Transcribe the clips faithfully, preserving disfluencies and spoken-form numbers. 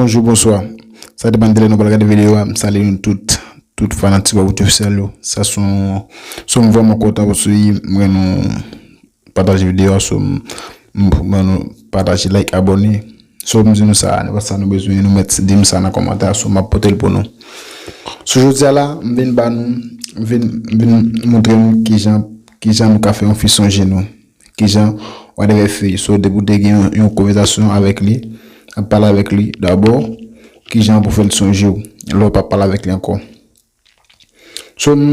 Bonjou, bonswa. Sa depann de lè nou pral gade videyo a. M salye nou tout, tout fanatik Wap Ofisyèl yo. Sa se yon, se yon vrèman kontan paske m wè nou pataje videyo a, so m, m, m, nou pataje, like, abòne. So m di nou sa, nenpòt sa nou bezwen, nou mèt di m sa nan kòmantè a, so m ap pote l pou nou. So jodi a la, m vin ba nou, m vin, m vin montre nou kijan, kijan nou ka fè yon fi sonje nou. Kijan, whatever fi. So depi w te gen yon, yon konvèsasyon avèk li, ap pale avèk li, dabò, kijan pou fè l sonje w lè w p ap pale avèk li ankò. So m,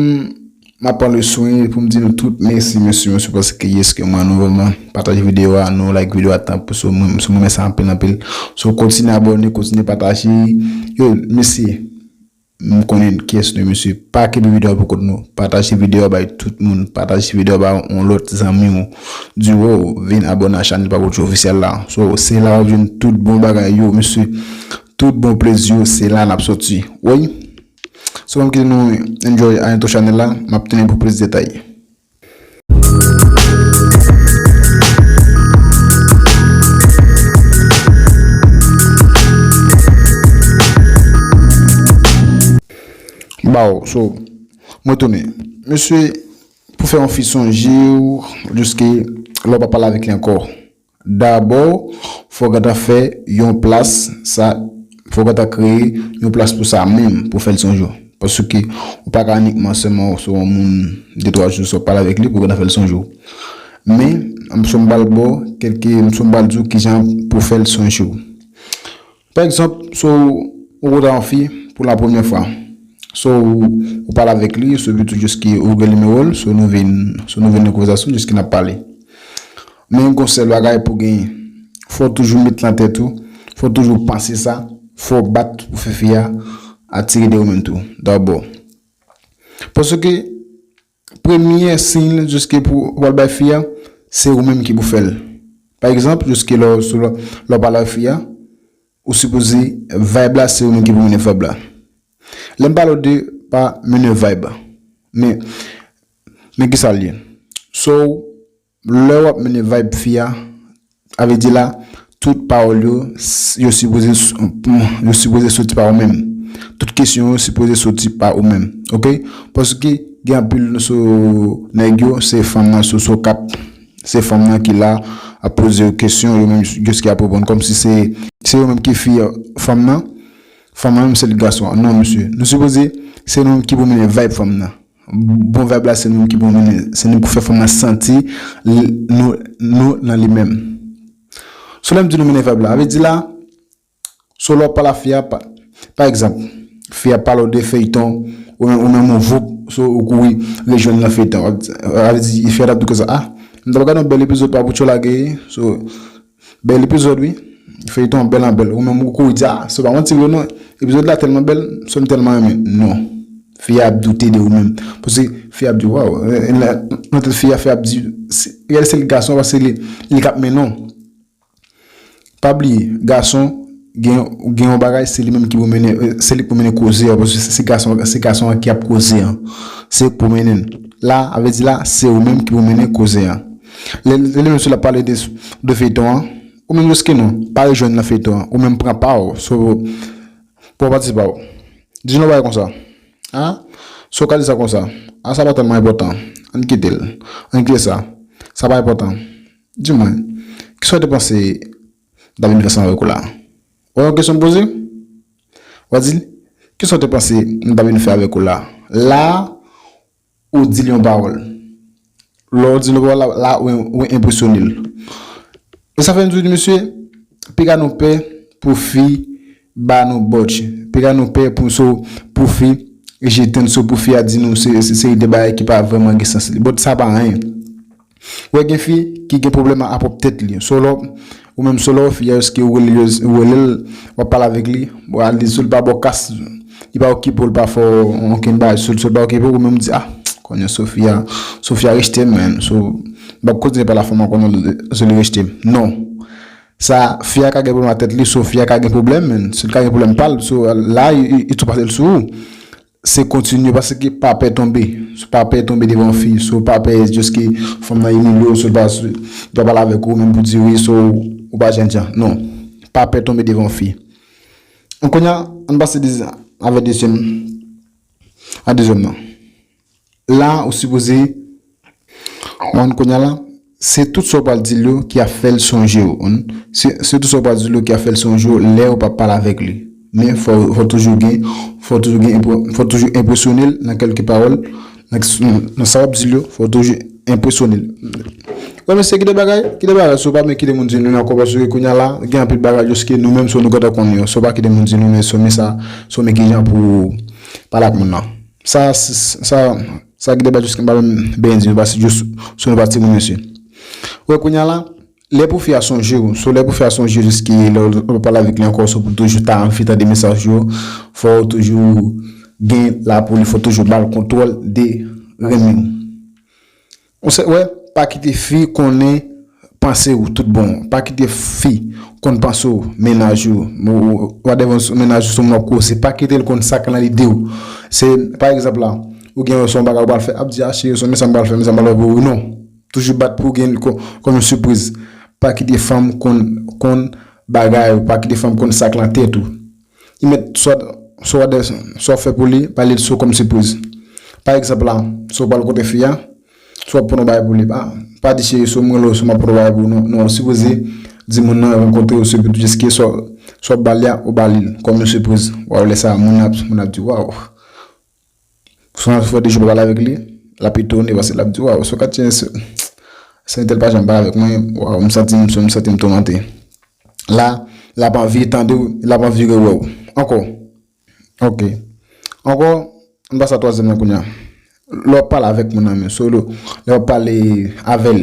m ap pran le swen pou m di nou tout mèsi, mèsi, mèsi, paske yes ke mwen nou vrèman pataje videyo a, nou like videyo a tanpri, so mwen, so mwen renmen sa anpil, anpil. So kontinye abòne, kontinye pataje. Yo, mèsi. M konnen kiyès nou ye, mesye. Pa kenbe videyo a pou kont nou. Pataje videyo a bay tout moun. Pataje videyo a bay yon lòt zanmi w. Di, wow, vin abòne a chanèl Pablo Ofisyèl la. So, se la w ap jwenn tout bon bagay yo, mesye. Tout bon plezi yo, se la n ap soti. Wi. So, m kite nou enjoy a entwo chanèl la. M ap tounen pou plis detay. Baw, so, mwen tounen. Mesye, pou fè yon fi sonje w, jiske lè w pa pale avèk li ankò. Dabò, fò w gentan fè yon plas, sa, fò w gentan kreye yon plas pou sa menm, pou fè l sonje w. Paske ou pa ka inikman sèlman se yon moun de twa jou sa w pale avèk li pou w gentan fè l sonje w. Men, m sou m pral ba w kèlke, m sou m pral di w kijan pou w fè l sonje w. Pa egzanp, so ou kontre yon fi pou la premyè fwa. So ou, ou pale avèk li, so epi tou jiske ou gen nimewo l, so nou vin, so nou vin nan konvèsasyon jiske n ap pale. Men gon sèl bagay pou genyen. Fò w toujou met nan tèt ou, fò w toujou panse sa, fò w bat pou fè fi a atire de ou menm tou, dabò. Paske premye siy jiske pou w al bay fi a, se ou menm ki pou fè l. Pa egzanp, jiske lè w, lè w pale ak fi a, ou sipoze vibe la, se ou menm ki pou mennen vibe la. Lè m pale w de pa mennen vibe, men, men kisa l ye? So, lè w ap mennen vibe fi a, a vle di la, tout pawòl yo, s- yo sipoze s- yo sipoze soti pa ou menm. Tout kesyon yo sipoze soti pa ou menm. Oke? Paske gen anpil sou nèg yo, se fanm nan sou sou kap. Se fanm nan ki la ap poze yo kesyon, yo menm yo ki ap reponn kòmsi se, se yo menm ki fi fanm nan. Fanm nan menm se li gason an. Non, mesye. Nou sipoze se nou menm ki pou mennen vibe fanm nan. Bon vibe la, se nou menm ki pou mennen, se nou pou fè fanm nan santi l- nou, nou nan li menm. So lè m di nou mennen vibe la, a vle di la, so lè w pale a fi a, pa, pa egzanp, fi a pale w de feyton, ou menm, ou menm ou voup, so ou kouri rejwenn nan feyton. A vle di, fi a t ap di konsa, ah, m t ap gade yon bèl epizòd pa Poucho lage, so bèl epizòd, wi. Feyton an bèl an bèl. Ou menm ou kouri di, ah, se pa manti vre non. Epizòd la tèlman bèl, so m tèlman renmen. Non. Fi a ap doute de ou menm. Paske fi a ap di, waw, eh, eh, nan, nan tèt fi a, fi a ap di, se- gade se li gason, paske li, li k ap mennen w. Pa bliye, gason, gen, gen yon bagay, se li menm ki pou mennen, eh, se li k pou mennen koze a, paske se, se gason, se gason an ki ap koze a. Se li k pou mennen l. La, a vle di la, se ou menm ki pou mennen koze a. Lè, lè li menm sou l ap pale de, de feyton an, ou menm jiske non, pa rejwenn nan feyton an, ou menm pran pa w, so, pou w patisipe w. Di nou bagay konsa. Ah? So w ka di sa konsa. Ah, sa pa tèlman enpòtan. Ann kite l. Ann kite sa. Sa pa enpòtan. Di mwen, kisa w te panse m ta vin fè ansanm avèk ou la? Ou wè yon kesyon m poze? W a di l, kisa w te panse m ta vin fè avèk ou la? La, ou di l yon pawòl. Lè w di l yon pawòl la, la ou, ou enpresyone l. E sa fè m di w, mesye, piga nou pè pou fi ba nou bòch. Piga nou pè pou so, pou fi jete n, so pou fi a di nou se, se, se de bagay ki pa vrèman gen sans li. But sa pa anyen. Ou wè gen fi ki gen pwoblèm a pwòp tèt li. So lè w, ou menm so lè w fi a, èske ou rele l, ou rele l, w ap pale avèk li, bon, al di sou l pa ba w kas, li pa okipe w, l pa fè w okenn bagay, so, so l pa okipe w, ou menm ou di, ah, konnen Sofia, Sofia rejte m, man. So, m p ap kontinye pale a fanm ankò non, so li rejte m. Non. Sa, fi a ka gen pwoblèm a tèt li, so fi a ka gen pwoblèm, man. Si l ka gen pwoblèm pa l, so la, li, li, li tou pase l sou ou. Se kontinye, paske pa pè tonbe. So pa pè tonbe devan fi. So pa pè jiske fanm nan imilye w, so l pa, l pa pale avèk ou, menm pou di wi, so ou pa jènjan. Non. Pa pè tonbe devan fi. Kounye a, ann pase dezi- avè dezyèm, a dezyèm nan. La, ou sipoze, ou konn kounye a la, se tout sa w pral di l yo ki ap fè l sonje w. Se, se tout sa w pral di l yo ki ap fè l sonje w lè w p ap pale avèk li. Men fò, fò toujou gen, fò toujou gen, enpre- fò toujou enpresyone l nan kèlke pawòl, nan, nan sa w ap di l yo, fò toujou enpresyone l. Wè, mesye, kite bagay, kite bagay, si w pa men kite moun di nou ankò, paske kounye a la, gen anpil bagay, jiske nou menm, si nou gentan konnen yo, si w pa kite moun di nou, men, si w men sa, si w men kijan pou pale ak moun nan. Sa, sa, sa, kite bagay, jiske m pa menm benyen di nou, paske jis, si nou pa timoun, mesye. Wè, kounye a la, lè pou fi a sonje w, so lè pou fi a sonje w jiske lè w pale avèk li ankò, so pou toujou ta anvi tande mesaj yo, fò w toujou gen la pou li, fò w toujou ba l kontwòl de renmen w. Ou se, wè, pa kite fi konnen panse w tout bon. Pa kite fi konn panse w, mennaj ou, ou, ou, whatever, mennaj ou, se moun w ap koze. Pa kite l konn sa k nan lide w. Se, pa egzanp la, ou gen yon bagay ou pral fè, ap di, a cheri, se men sa m pral fè, men sa m pral fè pou ou, non. Toujou bat pou w gen l ko- kòm yon sipriz. Pa kite fanm konn, konn bagay ou, pa kite fanm konn sa k nan tèt ou. Li mèt swa, swa de, swa fè pou li, ba li l sou kòm sipriz. Pa egzanp la, si w pral kote fi a, si w ap pran yon bagay pou li, pa, pa di cheri, si w mwen lo, si w m ap pran yon bagay pou ou, non, non, ou sipoze di moun nan rankontre ou, se pou tou jiske swa, swa w ba li a, ou ba li l kòm yon sipriz. Waw, lè sa a, moun ap, moun ap di, waw. Si w fè de jou pa pale avèk li, l ap etone, paske l ap di, waw, so ka tyen, se, se entèl pa janm pale avèk mwen, waw, m santi m, m santi m toumante. La, l ap anvi tande w, l ap anvi rewè w. Ankò. Ok. Ankò, ann pase a twazyèm nan kounye a. Lè w ap pale avèk moun nan, men, so, lè w ap pale avè l.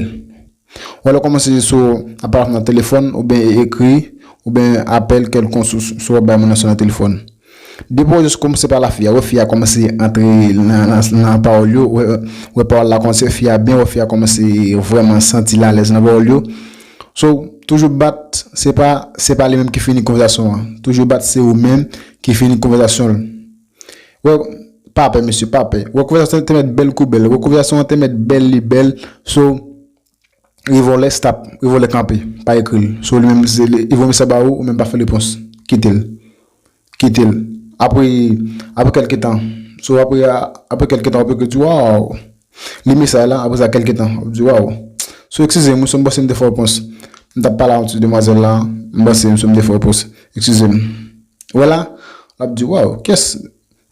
Ou wè lè w kòmanse sou apel nan telefòn, oubyen ekri, oubyen apèl kèlkonk sou, sou w ap bay moun nan sou nan telefòn. Depi w jis kòmanse pale a fi a, wè fi a kòmanse antre nan, nan, nan pawòl yo, wè, wè pawòl la kòmanse, fi a byen, wè fi a kòmanse vrèman santi l alèz nan pawòl yo. So, toujou bat, se pa, se pa li menm ki fini konvèsasyon an. Toujou bat, se ou menm ki fini konvèsasyon l. Wè, pa pè, mesye, pa pè. Wè, konvèsasyon an te mèt bèl kou bèl. Wè, konvèsasyon an te mèt bèl, li bèl. So, revòlè stop, revòlè kanpe, pa ekri l. So, li menm, se li, li voye mesaj ba ou, ou menm pa fè repons. Kite l. Kite l. Apre, apre kèlke tan. So, apre, apre kèlke tan, ou peke di, waw. Li mesaj la, apre sa, kèlke tan, ou di, waw. So, eskize m, wi, so, m panse m te fè repons. M t ap pale a yon ti demwazèl la, m panse m, so, m te fè repons. Eskize m. Wè la, l ap di, waw, kiyès,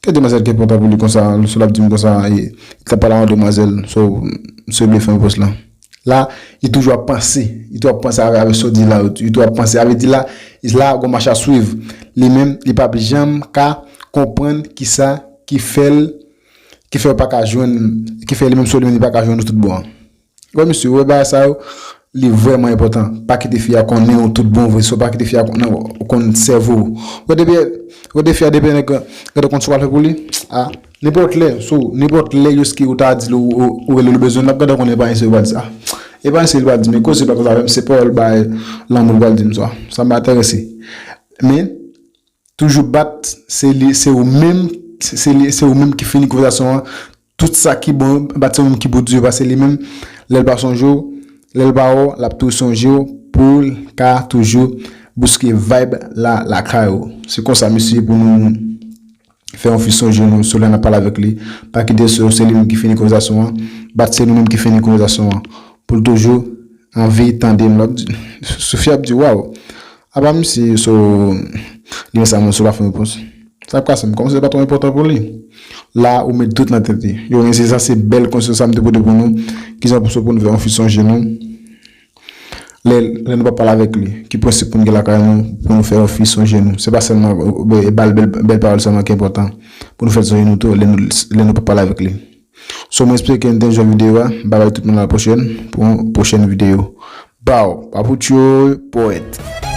kiyès demwazèl ki enpòtan pou li konsa, so l ap di m konsa, e, li t ap pale a yon demwazèl, so, m te vle fè repons la. La, li toujou ap panse, li toujou ap panse avè, avè sa w di la, li toujou ap panse, avè di la, la, gon mach a swiv. Li menm, li p ap janm ka konprann kisa ki fè l, ki fè l pa ka jwenn, ki fè li menm sou li menm, li pa ka jwenn ou tout bon an. Wè, mesye, wè, bagay sa yo, li vrèman enpòtan. Pa kite fi a konnen ou tout bon vre, so pa kite fi a konnen ou konn sèvo w. Wè, depi, wè, depi fi a, depi nèg, gade kont sa w pral fè pou li, a, nenpòt lè, so, nenpòt lè, jiske ou ta di l, ou, ou, ou rele l, ou bezwen l, l ap gade konnen e pa anyen serye l pral di sa. E pa anyen serye l pral di, men koze pa konsa, menm se pawòl bay lanmou l pral di m sa. Sa m pa enterese. Men, toujou bat, se li, se ou menm, se, se li, se ou menm ki fini konvèsasyon an. Tout sa ki bon, bat se ou menm ki pou di yo, paske li menm, lè l pa sonje w, lè l pa wè w, l ap tou sonje w pou l ka toujou bouske vibe la lakay ou. Se konsa, mesye, pou nou fè yon fi sonje nou, sou lè n ap pale avèk li. Pa kite se, se li menm ki fini konvèsasyon an, bat se nou menm ki fini konvèsasyon an. Pou l toujou anvi tande m. L ap di, Sophie ap di, waw. Apa misye, so, li men sa, mwen, so pa fè repons. Sa ap kase m, kòmsi se pa twò enpòtan pou li. La, ou met dout nan tèt li. Yo, men se sa, se bèl konsèy sa m te pote pou nou. Kijan pou, so pou nou fè yon fi sonje nou. Lè, lè nou pa pale avèk li, ki prensip pou nou gen lakay nou, pou nou fè yon fi sonje nou. Se pa sèlman, e, e, ba l bèl, bèl pawòl sèlman ki enpòtan. Pou nou fè l sonje nou tou, lè nou, lè nou pa pale avèk li. So, mwen espere ke nou te enjoy videyo a. Babay tout moun, a la pwochèn pou yon pwochèn videyo. Baw, Papoucho, poèt.